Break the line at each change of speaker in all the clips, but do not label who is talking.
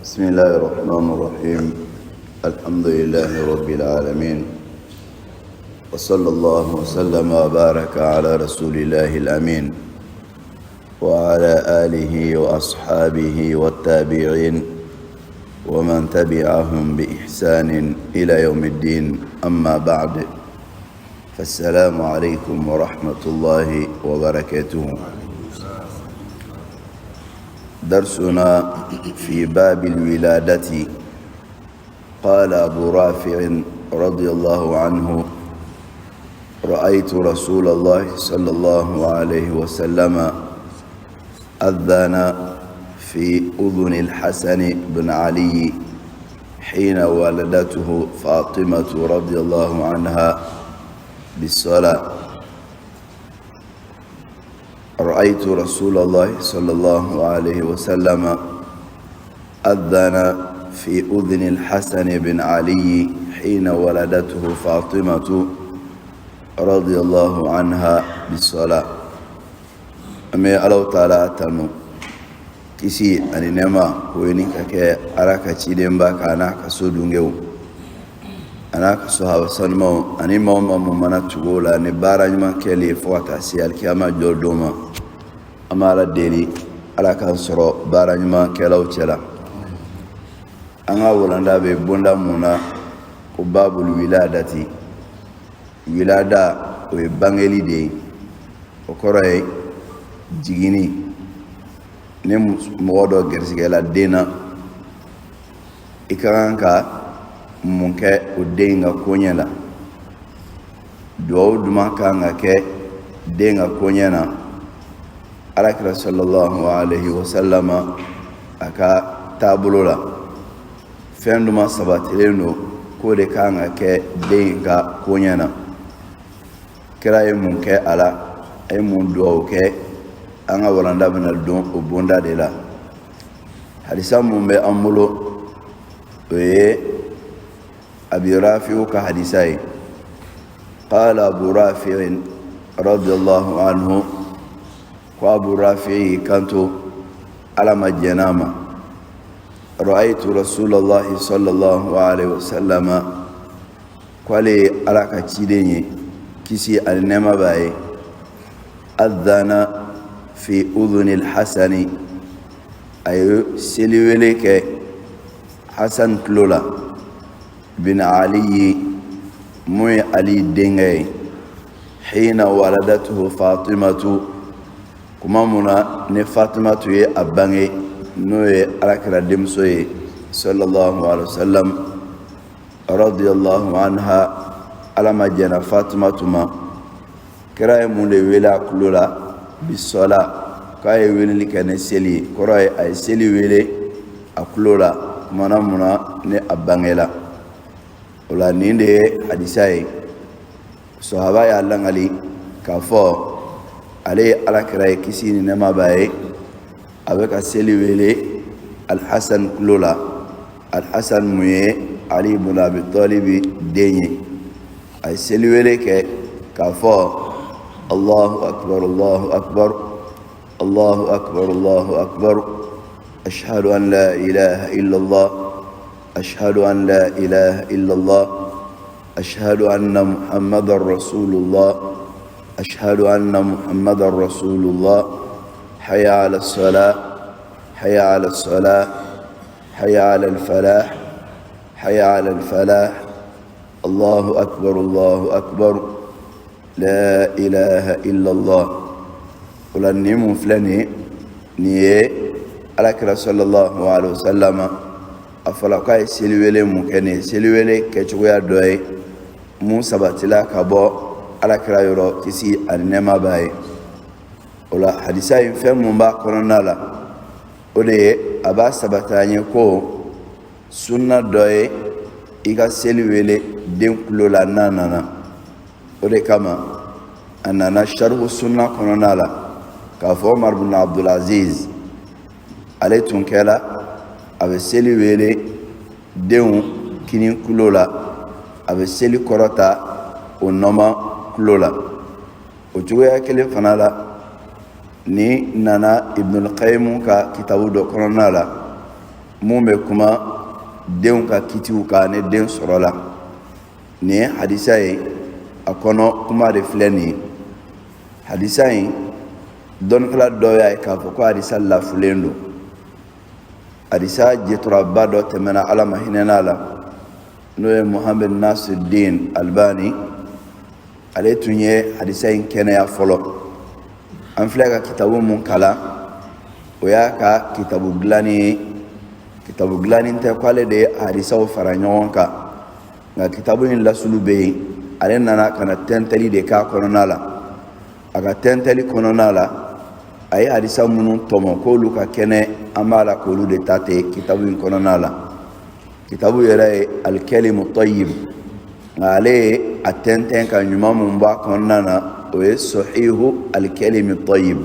بسم الله الرحمن الرحيم الحمد لله رب العالمين وصلى الله وسلم وبارك على رسول الله الأمين وعلى آله وأصحابه والتابعين ومن تبعهم بإحسان إلى يوم الدين أما بعد فالسلام عليكم ورحمة الله وبركاته درسنا في باب الولادة قال أبو رافع رضي الله عنه رأيت رسول الله صلى الله عليه وسلم أذن في أذن الحسن بن علي حين ولدته فاطمة رضي الله عنها بالصلاة رأيت رسول الله صلى الله عليه وسلم أذن في أذن الحسن بن علي حين ولدته فاطمة رضي الله عنها بالصلاة أمي الله تعالى تنو kisi ani nɛɛma k'o ɲini ka kɛ ala ka cidenba kan n'a ka so dungew a n'a ka sahaba sanumaw ani maa o maa mun mana tugu o la ni baara ɲuman kɛli ye fo ka taa se alikiyama jɔ don ma an bɛ ala deli ala k'an sɔrɔ baara ɲuman kɛlaw cɛla an ka walanda bɛ bonda mun na ko babul wiladati wilada o ye bangeli de ye o kɔrɔ ye jiginni ni mɔgɔ dɔ garisigɛla den na i ka kan ka mun kɛ o den in ka koɲɛ la duwawu duman ka kan ka kɛ den ka koɲɛ na alakira sallallahu alaihi wasallama a ka taabolo la fɛn duman sabatilen don k'o de ka kan ka kɛ den in ka koɲɛ na kira ye mun kɛ a la a ye mun duwawu kɛ an ka walanda bɛna don o bonda de la hadisa mun bɛ an bolo o ye abi rafi'u ka hadisa ye qala abu rafi'in radiyallahu anhu ko abu rafi'i y'i kanto ala ma jɛn'a ma ra'aytu rasulallahi sallallahu alaihi wasallama ko ale ye ala ka ciden ye kisi ani nɛɛma b'a ye adhana fi udhuni alhasani a ye seliwele kɛ hasan tulo la bin aliyi mun ye ali denkɛ ye hina waladatuhu fatimatu kuma mun na ni fatimatu ye a bange n'o ye alakira denmuso ye sallallahu alaihi wasallam radiyallahu anha ala ma jɛnna fatimatu ma kira ye mun de wele a tulo la bisɔla k'a ye weleli kɛ ni seli ye kɔrɔ ye a ye seli wele a tulo la kumana mun na ni a bangela o la nin de ye hadisa ye sahaba y'a langali k'a fɔ ale ye ala kira ye kisi ni nɛɛma b'a ye a bɛ ka seli wele alhasan tulo la alhasan mun ye ali ibn abi talibi den ye a ye seliwele kɛ k'a fɔ allahu akbar allahu akbar allahu akbar allahu akbar ashhadu an la ilaha illallah ashhadu an la ilaha illallah ashhadu anna muhammadan rasulullah ashhadu anna muhammadan rasulullah hayya ala salah hayya ala salah hayya ala al-falah hayya ala al-falah Allahu akbar Allahu akbar la ilaha illallah o la nin mun filɛ nin ye nin ye alakira sallallahu alaihi wasallam a fɔla k'a ye seliwele mun kɛ nin ye seliwele kɛcogoya dɔ ye mun sabatila ka bɔ alakira yɔrɔ kisi ani nɛɛma b'a ye o la hadisa in fɛn mun b'a kɔnɔna la o de ye a b'a sabati an ye ko sunna dɔ ye i ka seli wele den tulo la n'a nana o de kama a nana sarihu sunna kɔnɔna la k'a fɔ Umar bin Abdulaziz ale tun kɛla a bɛ seli wele denw kinin tulo la a bɛ seli kɔrɔta o nɔma tulo la o cogoya kelen fana la nin nana Ibnul Qayyim ka kitabu dɔ kɔnɔna la. Mun bɛ kuma denw ka kitiw kan ni den sɔrɔla. Nin ye hadisa ye, a kɔnɔ kuma de filɛ nin ye. Hadisa in, dɔnnikɛla dɔw y'a ye k'a fɔ ko hadisa lafulen don. Hadisa jeturaba dɔ tɛmɛna, Ala ma hinɛna la, n'o ye Muhammed Nasiruddin Albani. Ale tun ye hadisa in kɛnɛya fɔlɔ. An filɛ ka kitabu mun kalan, o y'a ka kitabu dilanni ye. Kitabu dilanni tɛ k'ale de ye hadisaw fara ɲɔgɔn kan, nka kitabu in lasulu bɛ yen. Ale nana ka na tɛntɛli de k'a kɔnɔna la. A ka tɛntɛli kɔnɔna la, a ye hadisa minnu tɔmɔ k'olu ka kɛnɛ, an b'a la k'olu de ta ten kitabu in kɔnɔna la. Kitabu yɛrɛ ye Alikɛlimu Tɔyib, nka ale ye a tɛntɛn ka ɲuman mun b'a kɔnɔna na, o ye Sɔhihu Alikɛlimi Tɔyib.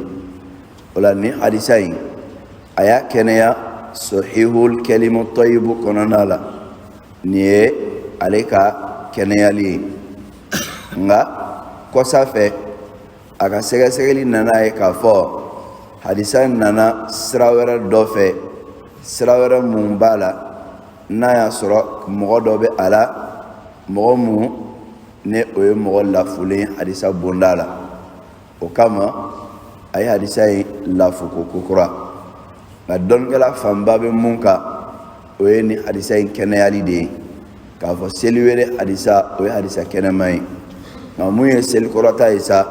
O la, ni hadisa in, a y'a kɛnɛya Sɔhihu Kɛlimu Tɔyibu kɔnɔna la. Nin ye ale ka kɛnɛyali ye. Nka kɔsa fɛ, a ka sɛgɛsɛgɛli nana ye k'a fɔ hadisa nana sira wɛrɛ dɔ fɛ, sira wɛrɛ mun b'a la, n'a y'a sɔrɔ mɔgɔ dɔ bɛ a la, mɔgɔ mun ni o ye mɔgɔ lafulen hadisa bonda la. O kama a ye hadisa in lafu ko kokura. Nka dɔnnikɛla fanba bɛ mun kan, o ye nin hadisa in kɛnɛyali de ye, k'a fɔ seliwele hadisa, o ye hadisa kɛnɛma ye. Nka mun ye selikɔrɔta ye sa,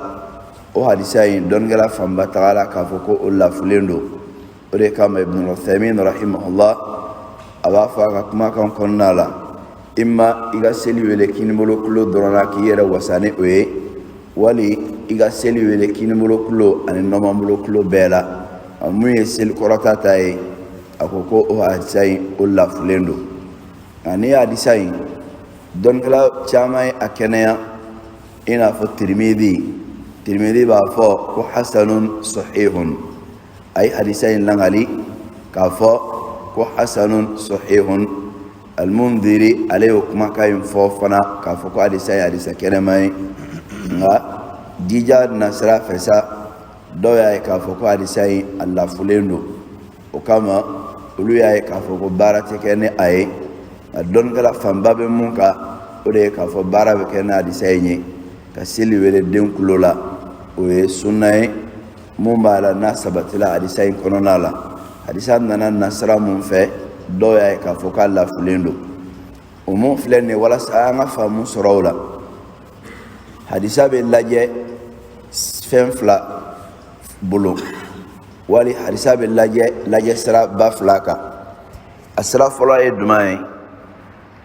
o hadisa in, dɔnnikɛla fanba tagala k'a fɔ ko o lafulen don. O de kama Ibn Uthaymin rahimahullah, a b'a fɔ a ka kumakan kɔnɔna la: imma i ka seli wele kinibolo kulo dɔrɔn na k'i yɛrɛ wasa ni o ye, wali i ka seli wele kinibolo kulo ani nɔmanbolo kulo bɛɛ la. A mun ye selikɔrɔta ta ye, a ko ko o hadisa in, o lafulen don. Nka ni hadisa in, dɔnnikɛla caman ye a kɛnɛya, i n'a fɔ Tirimidi. Tirimidi b'a fɔ ko hasanun sahihun. A ye hadisa in langali k'a fɔ ko hasanun sahihun. Almundiri, ale y'o kumakan in fɔ fana k'a fɔ ko hadisa ye hadisa kɛnɛma ye. Nka jija nasira fɛ sa, dɔw y'a ye k'a fɔ ko hadisa in, a lafulen don. O kama olu y'a ye k'a fɔ ko baara tɛ kɛ ni a ye. Nka dɔnnikɛla fanba bɛ mun kan, o de ye k'a fɔ baara bɛ kɛ ni hadisa in ye. Ka seli wele den kulo la, o ye sunna ye mun b'a la n'a sabatila hadisa in kɔnɔna la. Hadisa nana nasira mun fɛ, dɔw y'a ye k'a fɔ k'a lafulen don. O mun filɛ nin ye, walasa an ka faamu sɔrɔ o la, hadisa bɛ lajɛ fɛn fila bolo, wali hadisa bɛ lajɛ lajɛ sira ba fila kan. A sira fɔlɔ ye jumɛn ye?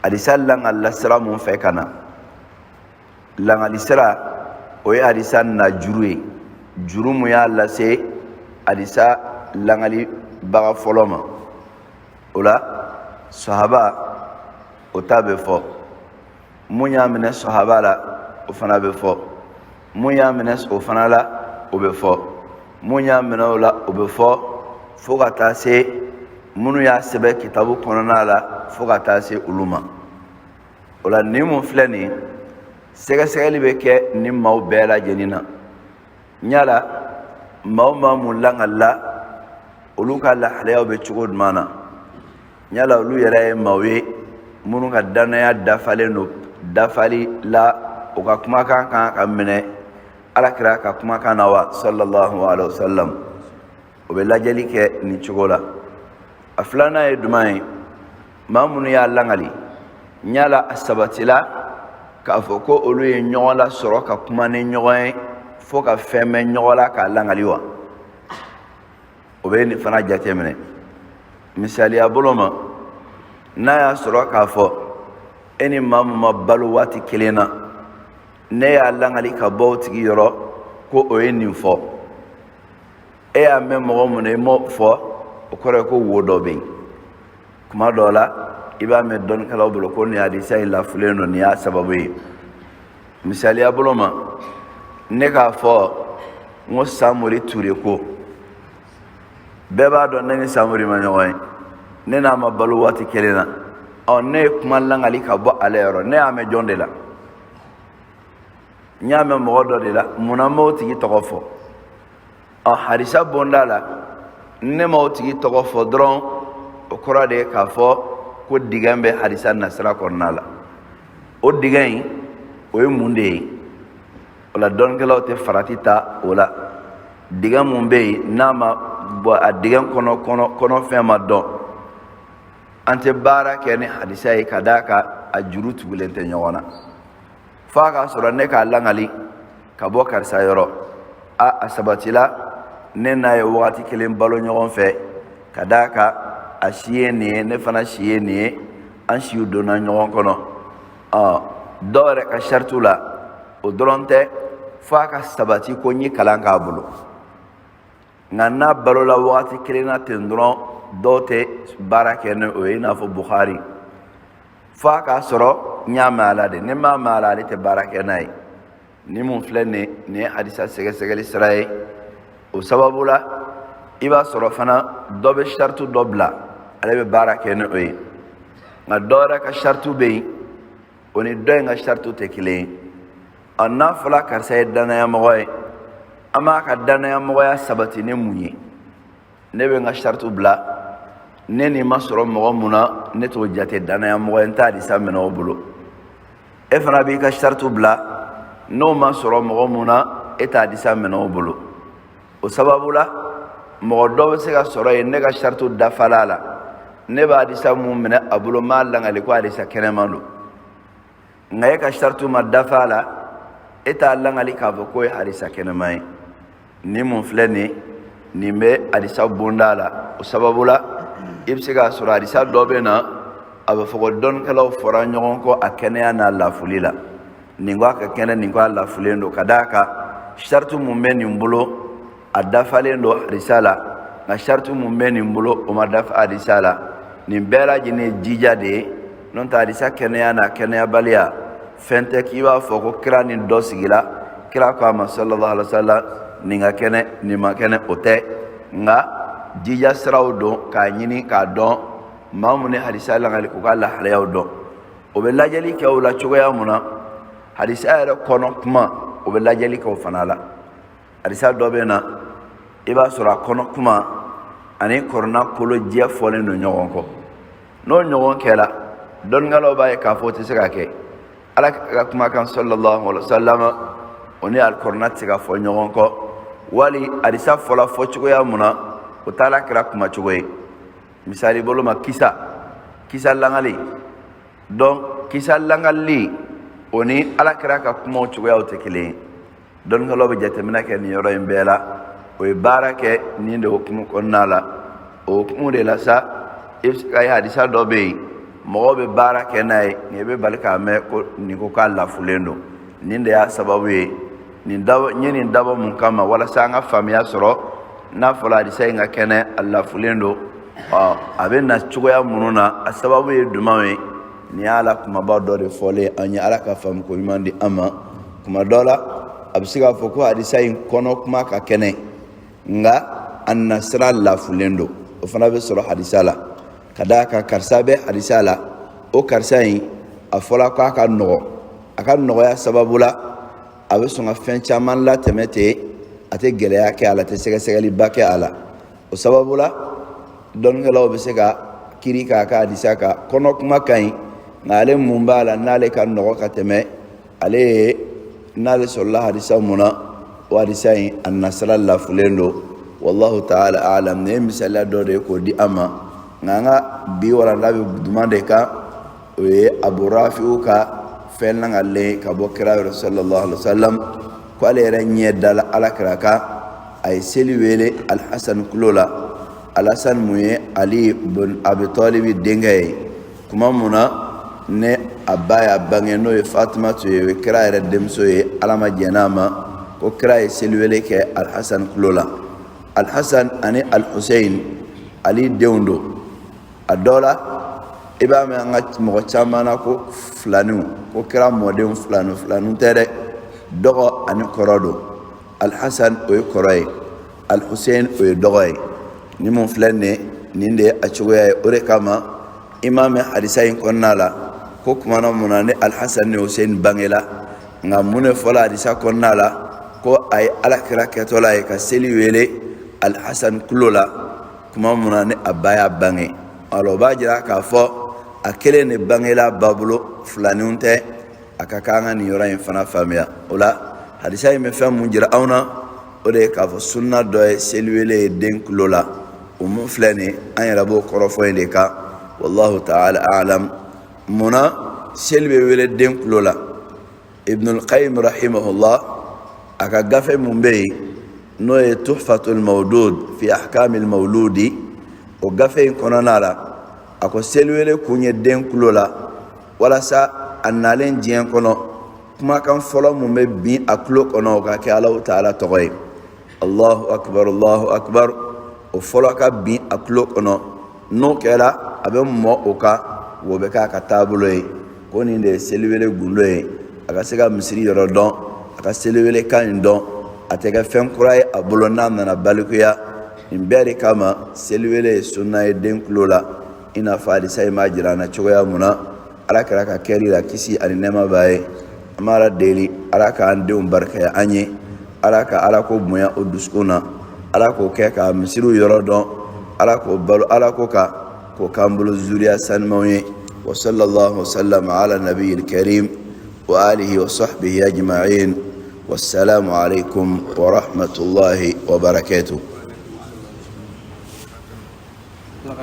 Hadisa langalila sira mun fɛ ka na, langali sira, o ye hadisa na juru ye, juru mun y'a lase hadisa langalibaga fɔlɔ ma. O la, sahaba, o ta bɛ fɔ. Mun y'a minɛ sahaba la, o fana bɛ fɔ. Mun y'a minɛ o fana la, o bɛ fɔ. Mun y'a minɛ o la, o bɛ fɔ, fo ka taa se minnu y'a sɛbɛn kitabu kɔnɔna la, fo ka taa se olu ma. O la, nin mun filɛ nin ye, sɛgɛsɛgɛli bɛ kɛ nin maaw bɛɛ lajɛlen na. Yala maa o maa mun langalila, olu ka lahalayaw bɛ cogo jumɛn na? Yala olu yɛrɛ ye maaw ye minnu ka dannaya dafalen don dafali la, u ka kumakan kan ka minɛ Alakira ka kumakan na wa, sallallahu alaihi wa sallam? O bɛ lajɛli kɛ nin cogo la. A filanan ye jumɛn ye? Maa minnu y'a langali, yala a sabatila k'a fɔ ko olu ye ɲɔgɔn lasɔrɔ ka kuma ni ɲɔgɔn ye fo ka fɛn mɛn ɲɔgɔn la k'a langali wa? O bɛ nin fana jateminɛ. Misaliya bolo ma, n'a y'a sɔrɔ k'a fɔ e ni maa min ma balo waati kelen na, ne y'a langali ka bɔ o tigi yɔrɔ ko o ye nin fɔ, e y'a mɛn mɔgɔ mun na, i m'o fɔ, o kɔrɔ ye ko wo dɔ bɛ yen. Kuma dɔ la, i b'a mɛn dɔnnikɛlaw bolo ko nin hadisa in lafulen don, nin y'a sababu ye. Misaliya bolo ma, ne k'a fɔ n ko Samori Ture ko, bɛɛ b'a dɔn ne ni Samori ma ɲɔgɔn ye, ne n'a ma balo waati kelen na. Ɔ, ne ye kuma langali ka bɔ ale yɔrɔ, ne y'a mɛn jɔn de la? N y'a mɛn mɔgɔ dɔ de la. Munna n m'o tigi tɔgɔ fɔ? Ɔ, hadisa bonda la, ne ma o tigi tɔgɔ fɔ dɔrɔn, O kɔrɔ de ye k'a fɔ ko digɛn bɛ hadisa nasira kɔnɔna la. O digɛn in, o ye mun de ye? O la, dɔnnikɛlaw tɛ farati ta o la. Digɛn mun bɛ yen, n'a ma bɔ a digɛn kɔnɔ, kɔnɔfɛn ma dɔn, an tɛ baara kɛ ni hadisa ye, ka d'a kan a juru tugulen tɛ ɲɔgɔn na. F'a k'a sɔrɔ ne k'a langali ka bɔ karisa yɔrɔ, a sabatila ne n'a ye wagati kelen balo ɲɔgɔn fɛ, ka d'a kan a si ye nin ye, ne fana si ye nin ye, an siw donna ɲɔgɔn kɔnɔ. Ɔ, dɔw yɛrɛ ka saritu la, o dɔrɔn tɛ, f'a ka sabati ko n ye kalan k'a bolo. Nka n'a balola wagati kelen na ten dɔrɔn, dɔw tɛ baara kɛ ni o ye, i n'a fɔ Bukhari. F'a k'a sɔrɔ n y'a mɛn a la de. Ni n m'a mɛn a la, ale tɛ baara kɛ n'a ye. Ni mun filɛ nin, nin ye hadisa sɛgɛsɛgɛli sira ye. O sababu la, i b'a sɔrɔ fana dɔ bɛ saritu dɔ bila, ale bɛ baara kɛ ni o ye. Nka dɔ wɛrɛ ka saritu bɛ yen, o ni dɔ in ka saritu tɛ kelen ye. Ɔ, n'a fɔra karisa ye danayamɔgɔ ye, an b'a ka danayamɔgɔya sabati ni mun ye? Ne bɛ n ka saritu bila, ne nin ma sɔrɔ mɔgɔ mun na, ne t'o jate danayamɔgɔ ye, n t'a hadisa minɛ o bolo. E fana b'i ka saritu bila, n'o ma sɔrɔ mɔgɔ mun na, e t'a hadisa minɛ o bolo. O sababu la, mɔgɔ dɔ bɛ se ka sɔrɔ yen, ne ka saritu dafala la, ne b'a hadisa mun minɛ a bolo, n b'a langali ko hadisa kɛnɛman don. Nka e ka saritu ma dafa a la, e t'a langali k'a fɔ k'o ye hadisa kɛnɛman ye. Nin mun filɛ nin, nin bɛ hadisa bonda la. O sababu la, i bɛ se k'a sɔrɔ hadisa dɔ bɛ na, a bɛ fɔ ko dɔnnikɛlaw fɔra ɲɔgɔn kɔ a kɛnɛya n'a lafuli la. Nin ko a ka kɛnɛ, nin ko a lafulen don, ka d'a kan saritu mun bɛ nin bolo, a dafalen don hadisa la, nka saritu mun bɛ nin bolo, o ma dafa hadisa la. Nin bɛɛ lajɛlen ye jija de ye. N'o tɛ, hadisa kɛnɛya n'a kɛnɛyabaliya, fɛn tɛ k'i b'a fɔ ko kira ni dɔ sigila, kira ko a ma sallallahu alaihi wa sallam, nin ka kɛnɛ, nin ma kɛnɛ, o tɛ. Nka jija siraw don k'a ɲini k'a dɔn maa mun ni hadisa langali, k'u ka lahalayaw dɔn. O bɛ lajɛli kɛ o la cogoya mun na? Hadisa yɛrɛ kɔnɔ kuma, o bɛ lajɛli kɛ o fana la. Hadisa dɔ bɛ na, i b'a sɔrɔ a kɔnɔ kuma ani kɔrɔna kolo jɛ fɔlen don ɲɔgɔn kɔ. N'o ɲɔgɔn kɛra, dɔnnikɛlaw b'a ye k'a fɔ o tɛ se ka kɛ ala ka kumakan sallallahu alaihi wa sallam, o ni alikɔrɔna tɛ se ka fɔ ɲɔgɔn kɔ, wali hadisa fɔla fɔ cogoya mun na, o t'ala kira kuma cogo ye. Misali bolo ma, kisa langali. Donc kisa langali, o ni ala kira ka kumaw cogoyaw tɛ kelen ye. Dɔnnikɛlaw bɛ jateminɛ kɛ nin yɔrɔ in bɛɛ la. O ye baara kɛ nin de hukumu kɔnɔna la. O hukumu de la sa, i bɛ se ka ye hadisa dɔ bɛ yen, mɔgɔw bɛ baara kɛ n'a ye, nka i bɛ bali k'a mɛn ko nin ko k'a lafulen don. Nin de y'a sababu ye. Nin dabɔ n ye nin dabɔ mun kama? Walasa an ka faamuya sɔrɔ. N'a fɔra hadisa in ka kɛnɛ, a lafulen don, ɔ, a bɛ na cogoya minnu na, a sababu ye jumɛnw ye? Nin y'a la kumaba dɔ de fɔlen an ye. Ala ka faamuko ɲuman di an ma. Kuma dɔ la, a bɛ se k'a fɔ ko hadisa in kɔnɔ kuma ka kɛnɛ, nka a nasira lafulen don. O fana bɛ sɔrɔ hadisa la, ka d'a kan karisa bɛ hadisa la, o karisa in, a fɔla k'a ka nɔgɔ. A ka nɔgɔya sababu la, a bɛ sɔn ka fɛn caman latɛmɛ ten, a tɛ gɛlɛya kɛ a la, a tɛ sɛgɛsɛgɛliba kɛ a la. O sababu la, dɔnnikɛlaw bɛ se ka kiri k'a ka hadisa kan, kɔnɔ kuma ka ɲi, nka ale mun b'a la, n'ale ka nɔgɔ ka tɛmɛ ale ye, n'ale sɔrɔla hadisa mun na, o hadisa in a nasira lafulen don. Wallahu ta'ala a'lam. Nin ye misaliya dɔ de ye k'o di an ma. Nka an ka bi walanda bɛ duman de kan? O ye Abu Rafi'u ka fɛn langalen ka bɔ kira yɔrɔ sallallahu alaihi wa sallam, ko ale yɛrɛ ɲɛ dala ala kira kan, a ye seli wele Alhasan kulo la. Alhasan mun ye Ali bun Abi Talibi denkɛ ye, kuma mun na ne a ba y'a bange, n'o ye Fatima tu ye, o ye kira yɛrɛ denmuso ye, Ala ma jɛn'a ma, ko kira ye seliwele kɛ Alhasan kulo la. Alhasan ani Alhusein, Ali denw don. A dɔ la, i b'a mɛn an ka mɔgɔ caman na ko filaniw, ko kira mɔdenw filaniw. Filaniw tɛ dɛ, dɔgɔ ani kɔrɔ don. Alhasan, o ye kɔrɔ ye, Alhusein, o ye dɔgɔ ye. Ni mun filɛ nin, nin de ye a cogoya ye. O de kama, i m'a mɛn hadisa in kɔnɔna la ko kumana mun na ni Alhasan ni Husein bangela. Nka mun de fɔla hadisa kɔnɔna la? Ko a ye ala kira kɛtɔla ye ka seli wele Alhasan kulo la, kuma mun na ni a ba y'a bange. Alors o b'a jira k'a fɔ a kelen de bangela ba bolo, filaninw tɛ. A ka kan an ka nin yɔrɔ in fana faamuya. O la, hadisa in bɛ fɛn mun jira anw na, o de ye k'a fɔ sunna dɔ ye seliwele ye den tulo la. O mun filɛ nin ye, an yɛrɛ b'o kɔrɔfɔ in de kan. Wallahu ta'ala a'lam. Mun na seli bɛ wele den tulo la? Ibnul Qayyim rahimahullah, a ka gafe mun bɛ yen n'o ye Tuhfatul Mawdud fi ahkamil mawludi, o gafe in kɔnɔna la, a ko seliwele kun ye den tulo la walasa a nalen diɲɛ kɔnɔ, kumakan fɔlɔ mun bɛ bin a tulo kɔnɔ, o ka kɛ Alahu taala tɔgɔ ye. Allahu akbar, Allahu akbar, o fɔlɔ ka bin a tulo kɔnɔ. N'o kɛra, a bɛ mɔ o kan, o bɛ k'a ka taabolo ye. Ko nin de ye seliwele gundo ye: a ka se ka misiri yɔrɔ dɔn, a ka seliwele kan in dɔn, a tɛ kɛ fɛn kura ye a bolo n'a nana balikuya. Nin bɛɛ de kama seliwele ye sunna ye den tulo la, i n'a fɔ hadisa in b'a jira an na cogoya mun na. Ala kira ka kɛri la, kisi ani nɛɛma b'a ye. An b'Ala deli, Ala k'an denw barikaya an ye, Ala ka Ala ko bonya o dusukun na, Ala k'o kɛ ka misiriw yɔrɔ dɔn, Ala k'o balo Ala ko kan, k'o k'an bolo zuriya sanumanw ye. Wa sallallahu wasallam ala nabiyil karim wa alihi wa sahbihi ajma'in. Wassalamu alaikum wa rahmatullahi wa barakatuh.